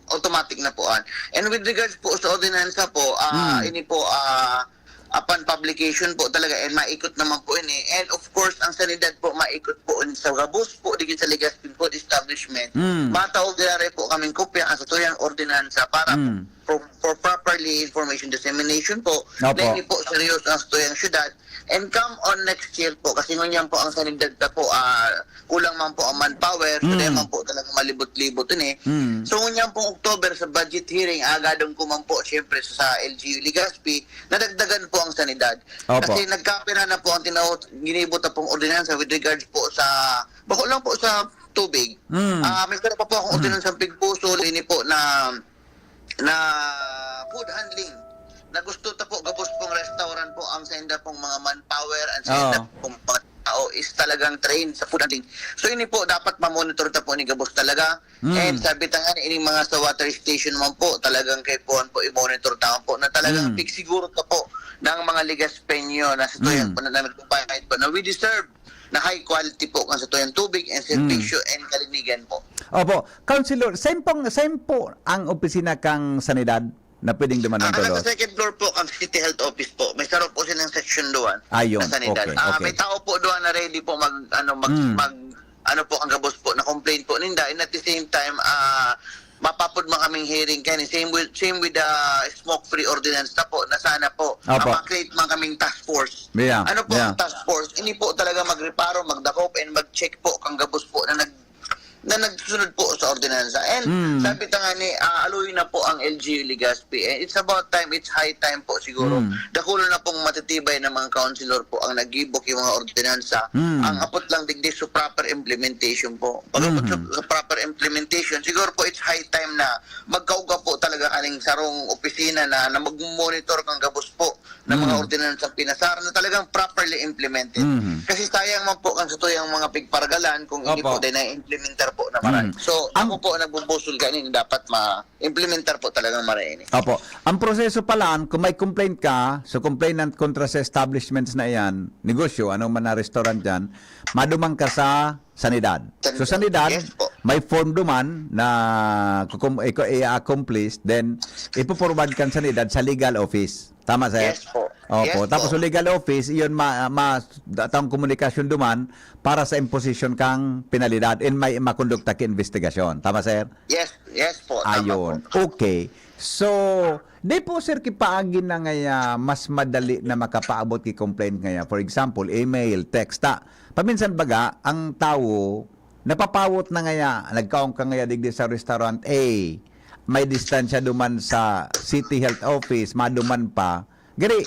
automatic na po an. And with regards po sa ordinansa po, ah, Mm. ini po, ah, upon publication po talaga, and maikot naman po ini. And of course, ang sanidad po, maikot po ini sa gabos po, digid sa Legazpi Food Establishment. Mm. Matao diari po kaming kopya kan satuyang ordinansa para Mm. for, for properly information dissemination po. Opo. Na ini po, seryoso ang satuyang syudad. And come on next year po, kasi ngunyan po ang sanidad ta po, ah, kulang man po ang manpower, so Mm. dahil man po talagang malibot-libot ini. Mm. So ngunyan pong October sa budget hearing, agadon ko man po, siyempre, sa L G U Legazpi, nadagdagan po ang sanidad. Opo. Kasi nagkapira na po ang tinawag, ginibo ta pong ordinansa with regards po sa, bako lang po sa tubig. Mm. Ah, may saro pa po akong Mm. ordinansa pigpuso, ini po na na food handling, na gusto ta po gabos pong restaurant po ang senda pong mga manpower, ang senda Oo. pong mga tao is talagang trained sa food handling. So ini po, dapat ma-monitor ta po ni gabos talaga. Mm. And sabi ta nga, ining mga sa water station naman po, talagang kaipuhan po i-monitor ta po na talagang Mm. pigsiguro ta po ng mga Legaspeño na sa tuyang Mm. po na nagbabayad po na we deserve na high quality po kan satuyang tubig and serbisyo and kalinigan po. Opo. Councilor, saan pong, saan po ang opisina kang sanidad na pwedeng duman Ah, ng tulos? Nasa second floor po ang City Health Office po. May saro po silang section doon. Ayun, Sa sanidad. okay, Ah, okay. May tao po doon na ready po mag, ano, mag, Mm. mag, ano po, ang gabos po na complaint po ninda. And at the same time, ah, mapapod man kaming hearing kani. Same with, same with the smoke-free ordinance na po, na sana po, Opo. ma-create man kaming task force. Yeah, Ano po yeah. ang task force? Ini po talaga magreparo, magdakop, and mag-check po kang gabos po na nag na nagsusunod po sa ordinansa. And Mm. sabi ta nga ni, ah, aloy na po ang L G U Legazpi. And it's about time, it's high time po siguro. Mm. Dakula na pong matitibay na mga councilor po ang naggibo ki mga ordinansa. Mm. Ang apot lang digdi so proper implementation po. Pag-abot sa, Mhm. sa proper implementation, siguro po it's high time na magkauga po talaga kaning sarong opisina na, na mag-monitor kang gabos po ng mga Mm. ordinansang pinasar na talagang properly implemented. Mhm. Kasi sayang man po kan satuyang mga pigparagalan kung hindi Opo. po din na-implementar po na maray. Mm. So, Ang ako po ang nagbubusol kanin, dapat ma-implementar po talagang maray ini. Opo. Ang proseso pala, kung may complaint ka, so complainant kontra sa establishments na iyan, negosyo, anong man na restaurant dyan, maduman ka sa sanidad. So sanidad, Yes po. May form duman na kukum-, iko-, i-accomplish, then ipo-forward kan sanidad sa legal office. Tama, sir? Yes po. Opo. Yes Tapos po. Sa legal office, iyon ma-, ma-, datang komunikasyon duman para sa imposition kang penalidad and may makondukta ki investigasyon. Tama, sir? Yes, yes po. Tama Ayun. po. Okay. So, di po, sir, kipaagi na ngaya mas madali na makapaabot ki complaint ngaya. For example, email, text, ta. Paminsan baga, ang tawo, napapawot na ngaya, nagkaon ka ngaya digdi sa restaurant A, may distansya duman sa City Health Office, maduman pa. Gari,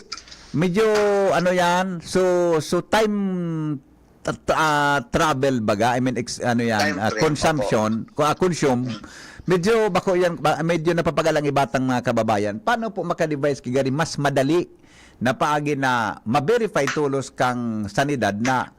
medyo, ano yan, so, so time t-, t-, ah, travel baga, I mean, ex-, ano yan, Time ah, frame, consumption, ko, ah, consume, Medyo bako yan, ba-, medyo napapagalang ibatang mga kababayan. Paano po maka-devise ki gari mas madali na paagi na ma-verify tolos kang sanidad na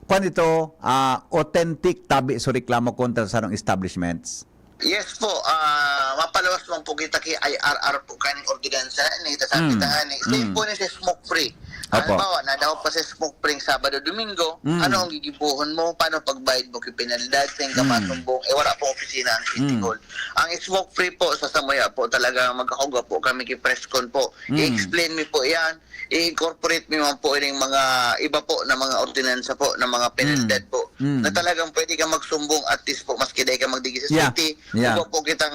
kwan ito, ah, authentic tabi so reklamo kontra sa sarong establishments? Yes po, ah, mapaluwas man po kita ki I R R po kaning ordinansa ni ta sa Mm. kita ni. Same Mm. po ni sa smoke free. Opo. Halimbawa, nadakop ka sa smoke free Sabado, Domingo, Mm. ano ang gigibohon mo? Paano pagbayad mo ki penalidad? Saan ka Mm. masumbong? Eh, wala pong opisina ang City Mm. Hall. Ang smoke free po sa Samoya po talaga magkakugwa po kami ki Presscon po. Mm. I-explain mi po yan. I-incorporate mi man po ining mga iba po na mga ordinansa po, na mga penalidad Mm. po, Mm. na talagang pwede ka magsumbong at least po maski dai ka magdigdi sa Yeah. city. Yeah. Igwa po kitang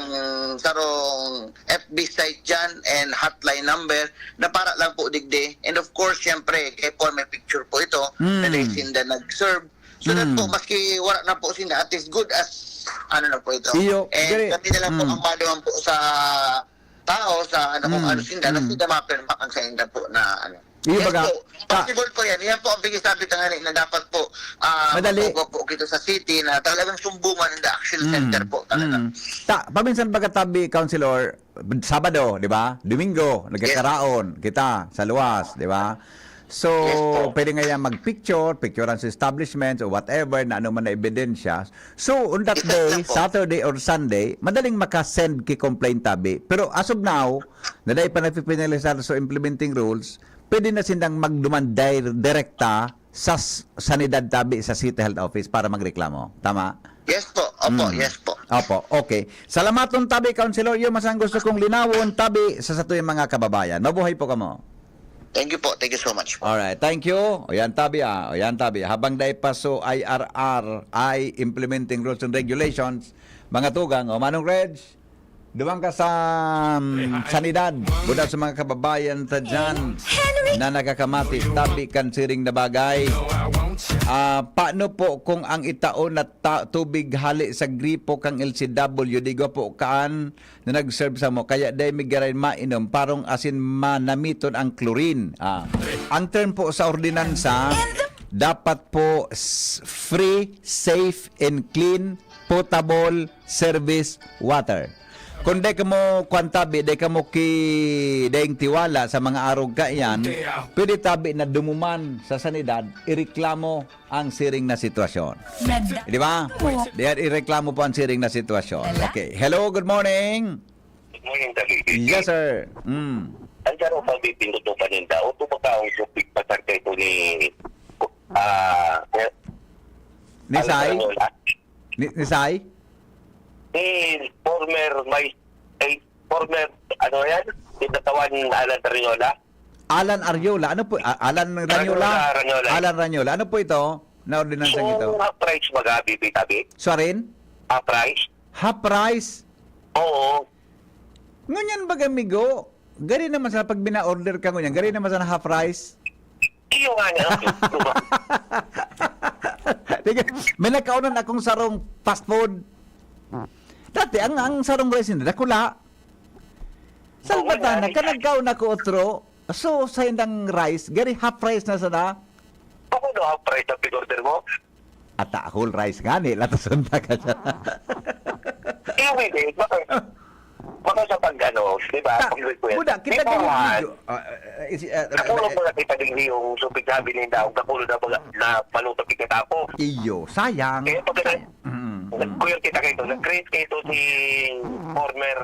sarong F B site dyan and hotline number na para lang po digdi. And of course, syempre, kay Paul may picture po ito Mm. na dai sinda nag-serve. So that Mm. po, maski wala na po sinda, at least good as ano na po ito. Iyo, And gari. kami na lang po Mm. ang maduman po sa tao, sa ano kung Mm. ano sinda, na Mm. sinda mapirma ang sa inda po na ano. Iyo, Yes baga, po, ta- possible po yan. Yan po ang bigisabit na nga na dapat po, ah, Madali. magkugwa po kita sa city na talagang sumbungan in the action Mm. center po talaga. Mm. Ta, paminsan baga tabi, Councilor, Sabado, di ba? Domingo, Yes. nagkakaraon kita sa luwas, di ba? So, Yes po. pwede nga yan mag-picture, picturean sa establishments or whatever na ano man na ebidensya. So, on that Isa day, lang po. Saturday or Sunday, madaling maka-send ki complaint tabi. Pero as of now, na dai pa napipinalisar sa implementing rules, pwede na sindang magduman dir-, direkta sa s-, sanidad tabi sa City Health Office para magreklamo. Tama? Yes po. Opo, Mm. yes po. Opo, okay. Salamaton tabi, Councilor. Iyo man sana gusto kong linawon tabi sa satuyang mga kababayan. Mabuhay po kamo. Thank you po. Thank you so much po. Alright, thank you. O yan, tabi, ah. O yan, tabi. Habang dai pa so I R R, I implementing rules and regulations, mga tugang, o Manong Reg, duman ka sa, um, sanidad. Buda sa mga kababayan ta dyan na nakakamati, tabi kan siring na bagay. Ah, paano po kung ang itao na ta-, tubig hali sa gripo kang L C W, di gwa po kaan na nag-serve samo, kaya dai mi garay mainom, parong asin manamiton ang chlorine. Ah. Ang term po sa ordinansa, dapat po s-, free, safe, and clean, potable, service, water. Kung dai kamo kwan tabi, dai kamo ki-, daing tiwala sa mga arog kaiyan, pwede tabi na dumuman sa sanidad, ireklamo ang siring na sitwasyon. Nagda- Di ba? Diyan, ireklamo po ang siring na sitwasyon. Wala. Okay. Hello, good morning. Good morning, Tabi. Yes, sir. Mm. Ang sarong pagpipindot ng paninda, o ito ba ka ang supit pasar kay ito ni, ah, eh, Ni ano Sai? ba yun, ah? Ni, ni Sai? Ni former vice, eh, former, ano yan? Kinatawan Alan Tarinola? Alan Ariola. Ano po? A-, Alan Ranyola? Ranyola, Ranyola. Alan Ranyola. Ano po ito na ordinansang So, ito? half price baga, Bibi Tabi? Sorry? Half price? Half price? Oo. Ngunyan baga, amigo, gari naman sana pag bina-order ka ngunyan, gari naman sana half price. Iyo nga niya. Diba? Sige, may nagkaonan akong sarong fast food. Dati, ang, ang sarong rice nila, dakula. Oo, Salbata na, nga. Ka nagkaon ako otro. So, sa indang rice, gari half rice na sana. Ako no, half price ang pig-order mo? Ata whole rice nga ni, latason na ka siya. Iyo, hindi. Baka, baka sa pag, ano, di ba? Ta-, Pag request. Buda, kita Di ba, din yung man? Video. Ah, ah, is, ah, ah, Nakulong ah, mo na kita din yung supig sabi ni Daog, nakulong na baga, na maluto kita tapo. Iyo, sayang. Kaya pag Sayang. Mm, mm. Nag-queer kita kayo, nag-create kayo si former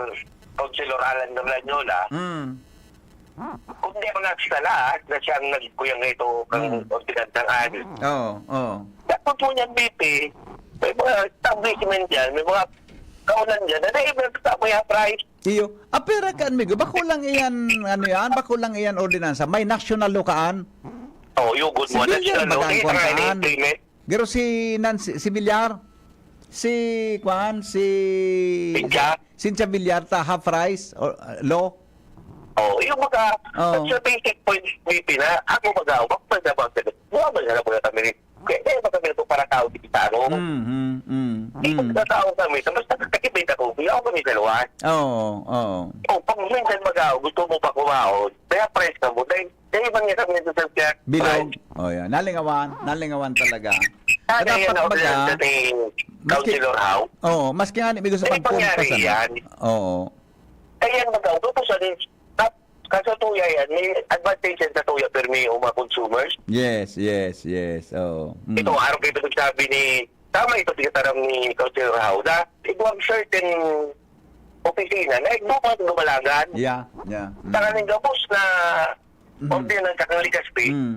Councilor Alan Ranyola. Mm. Kung di mga sala, na siyang nagkuyang ito kang Mm. ordinansang ani. Oo, oo. Dapat mo niyan, B P, may mga establishment yan, may mga kaunan dyan, na naiba sa mga price. Iyo. Ah, pero ka, amigo, bako lang iyan, ano yan, bako lang iyan ordinansa. May national law kaan. Oh, you good Si mo. Villar National law. bagang Di, kuwan saka kaan. Implement. Pero si Nancy, si Villar, si, kuwan, si Cynthia? Cynthia Villar, ta half price, or, uh, law. Oh, yung mga, Oh. sa basic point, B P na, ako mag-aawak, magdabang sa, buha ba na po kami ni, kaya, kaya ba kami ito para tao, di sa ano? Mm, mm, mm, Di mm. magkatao kami, tapos nakakibenta ko, kaya ako kami sa luwas. Oo, oo. Oh, pag minsan mag-aawak, gusto mo pa kumaon, kaya price ka mo, dahil, dahil man nga kami ito sa kaya Bilog. price. Oh, yeah. Nalingawan, nalingawan talaga. Sana yan na-order ni Councilor Hao. Oo, maski nga ni, may gusto pang kumpas, ano? Yan. Oo. Ayan, mag-auto po sa, sa, kaso tuya yan, may advantage yan sa tuya, pero may mga consumers. Yes, yes, yes. Oo. Mm. Ito, araw kayo ito nagsabi ni, tama ito, tigataram ni Councilor Hao, na ito ang certain opisina na igbubuhat ng dumalagan. Yeah, yeah. Mm. Saka ng gabos na Mm. Pag din ang kakang Legazpi, Mm.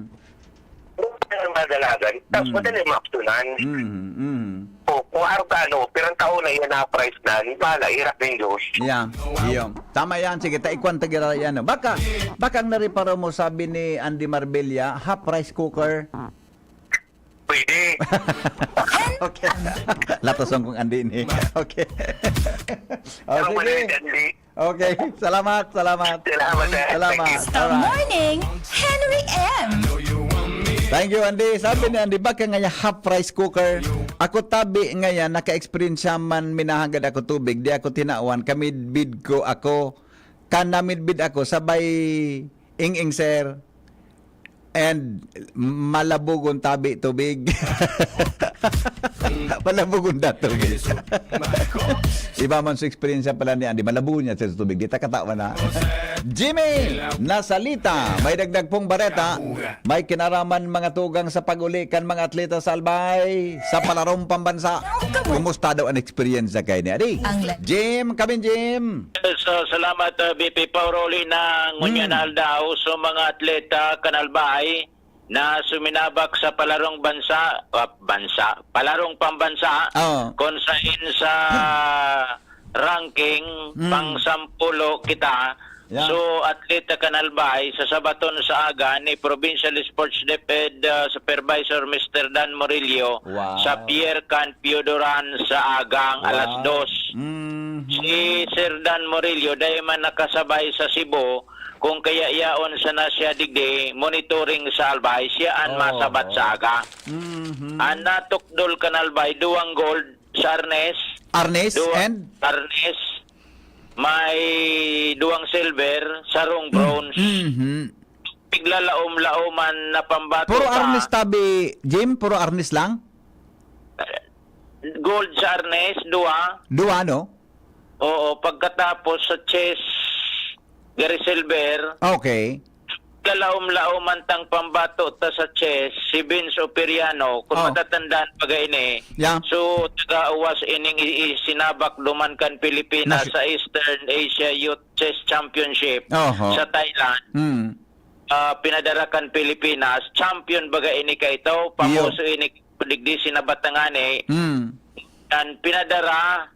doon ka na madalagan, tapos Mm. madali maaptunan. Mm, mm. O, kung araw ka, ano, pirang taon na yan na price na, bala, hirap ng Diyos. Yeah, iyo. Tama yan. Sige, taikwan ta gira yan, no? Baka, baka ang nareparo mo, sabi ni Andy Marbella, half rice cooker. Pwede. Okay. Latasan kong Andy ni. Okay. Oh, Ako sige. Pala ni Andy. Okay. Salamat, salamat. Salamat, sir. Salamat. Thank you. Good morning, Henry M. Thank you, Andy. Sabi ni Andy, baka nga half rice cooker. Ako tabi nga yan, naka-experience man minahagad ako tubig, di ako tinawan, kamidbid ko ako. Kan namidbid ako, sabay ing-ing, sir. And malabugon tabi tubig. Malabugon da tubig. Iba man sa eksperyensya pala ni Andy. Malabugon niya sa tubig. Di ta katawa na. Jimmy Nasalita, may dagdag pong bareta. May kinaraman mga tugang sa pag-uli kan mga atleta sa Albay sa palarong pambansa. Kumusta daw ang eksperyensya kay ni Adi? Ang la- Jim, kami Jim. So, salamat, uh, B P Pauroli na ngunyan Hmm. aldaw. So, mga atleta kan Albay na suminabak sa palarong bansa, ah, bansa, palarong pambansa, Oo. kung sain sa ranking, Hmm. pang sampulo kita. Yeah. So, atleta kan Albay, sa Sabaton sa aga ni Provincial Sports DepEd, ah, Supervisor Mister Dan Murillo Wow. sa Pier Can Pio Duran sa agang alas Wow. dos. Mhm. Si Sir Dan Murillo, dai man nakasabay sa Cebu, kung kaya yaon sana siya digdi, monitoring sa Albay, siya an Oo. masabat sa aga. Mhm. An natukdol kan Albay, duwang gold sa arnis. Arnis Duwa-, and? Arnis. May duwang silver, sarong bronze. Mhm. Piglalaom-laoman na pambato Puro sa arnis tabi, Jim? Puro arnis lang? Gold sa arnes, duwa. Duwa, no? Oo, pagkatapos sa chess, gari silver. Okay. Lalaom-laoman tang pambato ta sa chess, si Vince Operiano, kung Oh. matatandaan pa ga ini. Yeah. So, taga-uwas ining i-, isinabak duman kan Pilipinas Nas- sa Eastern Asia Youth Chess Championship Oho. sa Thailand. Mm. Ah, pinadara kan Pilipinas, champion baga ini kaito, Iyo. famoso ini digdi sinabat na ngani. Mm. Yan, pinadara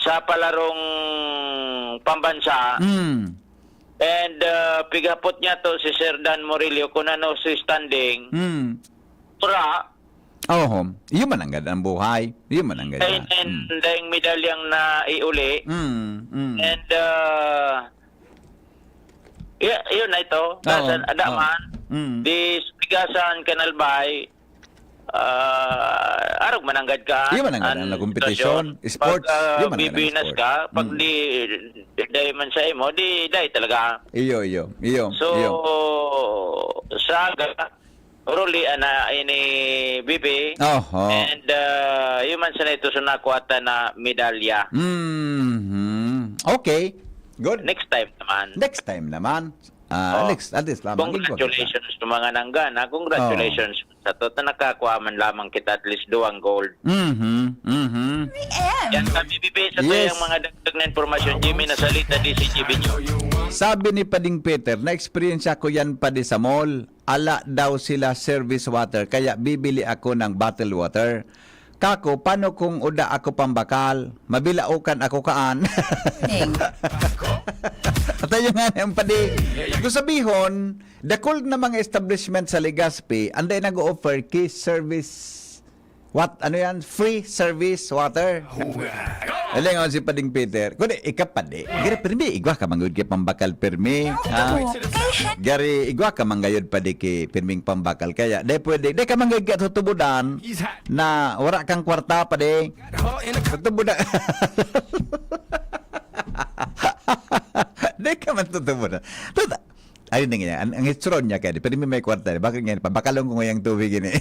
sa palarong pambansa. Mm. And, ah, pighapot niya to si Sir Dan Murillo kung ano si standing. Mm. Pura. Oho. Iyo man ang gad ang buhay. Iyo man ang gad Ay, yan. and Mm. dahil medalyang na iuli. Mm, mm. And, ah, y-, yun na ito. Oo, Dasan, ada oo. man. Mm. Di, bigasan, Kanal Bay, ah, arog mananggad ka. Iyo man ang gad An ang kompetisyon, sitwasyon. Sports, Pag, ah, iyo man ang gad ang bibinas sport. ka, pag Mm. di, dahil man sa imo, di, dahil talaga. Iyo, iyo, iyo, So, iyo. sa aga, Ruli, ana, ini, B B. Oho. And, ah, yun man sana ito sa nakuha ta na medalya. Mhm. Okay. Good. Next time naman. Next time naman. Ah, Oh. next, at least lamang. Igwa kita. Congratulations sa mga nanggana. Congratulations Oh. sa to. Ta nakakuha man lamang kita at least duwang gold. Mhm. Mhm. Yan kami, B B, sa Yes. tuyang mga dagdag na impormasyon. Jimmy Nasalita, D C G B News. Sabi ni Pading Peter, "Na-experience ko yan pa di sa mall." Ala daw sila service water, kaya bibili ako ng bottle water. Kako, paano kung uda ako pambakal? Mabilaokan ako kaan. Ning. At ayun nga ang padi. Kung sabihon, dakul na mga establishment sa Legazpi, anday nag-o-offer ki service, what, ano yan? Free service water. Alingon si Pading Peter. Kundi, ika padi. Giri, pirmi, igwa ka manggod kay pambakal pirmi. Ha? Gari, igwa ka manggayod padi ki pirming pambakal. Kaya, di pwede. Di ka manggayod ka tutubudan na wala kang kwarta padi. Tutubudan. Di ka man tutubudan. Tuta-, Ay, hindi nga. Ang, ang hitsura niya kaya, pero may, may kwarta. Bakit nga, pabakalon ko ngayang tubig ini.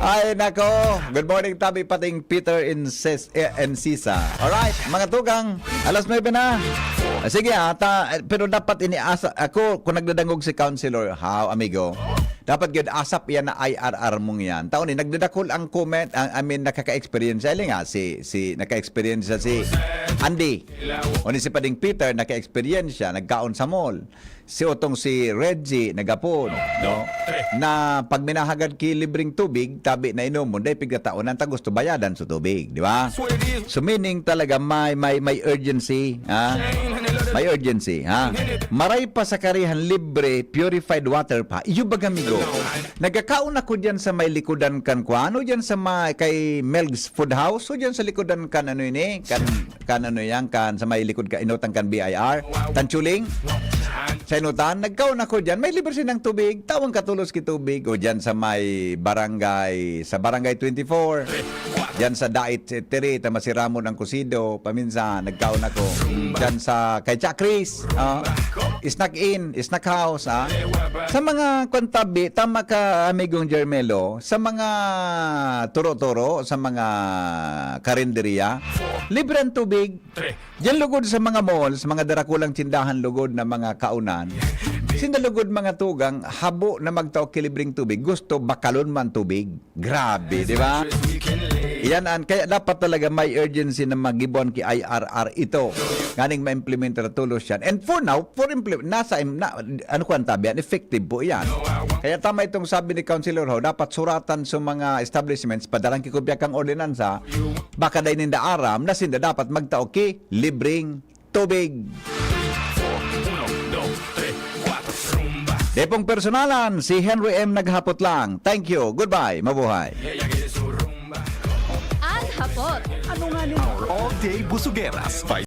Ay, nako. Good morning, Tabi, pating Peter in Ses-, eh, and Sisa. Alright, mga tugang, alas nuebe na. Ah, sige, ah, ta, pero dapat iniasa, ako, kung nagdadangog si Councilor Hao, amigo, dapat gyud asap yan na I R R mong yan. Taon ni, nagdadakol ang comment, ang, I mean, nakaka-experience. Ay, nga, si, si, naka-experience si Andy. O ni si Pading Peter, naka-experience siya, nagkaon sa mall. Si Otong si Reggie, nagapon, no? Na pag minahagad ki libreng tubig, tabi na inomon, dahil pigkataon, ang ta gusto bayadan sa tubig, di ba? So, meaning talaga, may, may, may urgency, ha? May urgency, ha? Maray pa sa karihan libre, purified water pa. Iyo baga, amigo. Nagkakaon ako dyan sa may likodan kan kuan, o dyan sa may, kay Mel's Food House, o dyan sa likodan kan ano ini, kan, kan ano yan, kan sa may likod ka, inutan kan B I R, Tanchuling. Sa inutan, nagkaon ako dyan. May libre silang tubig, tawang katulos ki tubig, o dyan sa may barangay, sa barangay twenty-four. Diyan sa Dait City, ta masiramon ang kusido, paminsan, nagkaon ako. Diyan sa, kay Chakris, ah, snack in, snack house, ah. Sa mga kwantabi, tama ka, amigong Jermelo, sa mga turo-turo, sa mga karinderya, libre ang tubig. Diyan lugod sa mga malls, mga darakulang tindahan lugod na mga kaunan, sinda lugod mga tugang, habo na magtao ki libreng tubig, gusto bakalon man tubig. Grabe, di ba? Iyan an, kaya dapat talaga may urgency na magibuan ki I R R ito. Nganing ma-implementar tulos yan. And for now, for implement, nasa, im- na, ano ko ang tabi yan, effective po yan. Kaya tama itong sabi ni Councilor Ho, dapat suratan sa mga establishments, padalang kikopya kang ordinansa, baka dahil ninda aram, na sinda dapat magtao ki libreng tubig. Depong personalan, si Henry M naghapot lang. Thank you. Goodbye. Mabuhay. An hapot. Ano nga nila? Our all-day busugeras.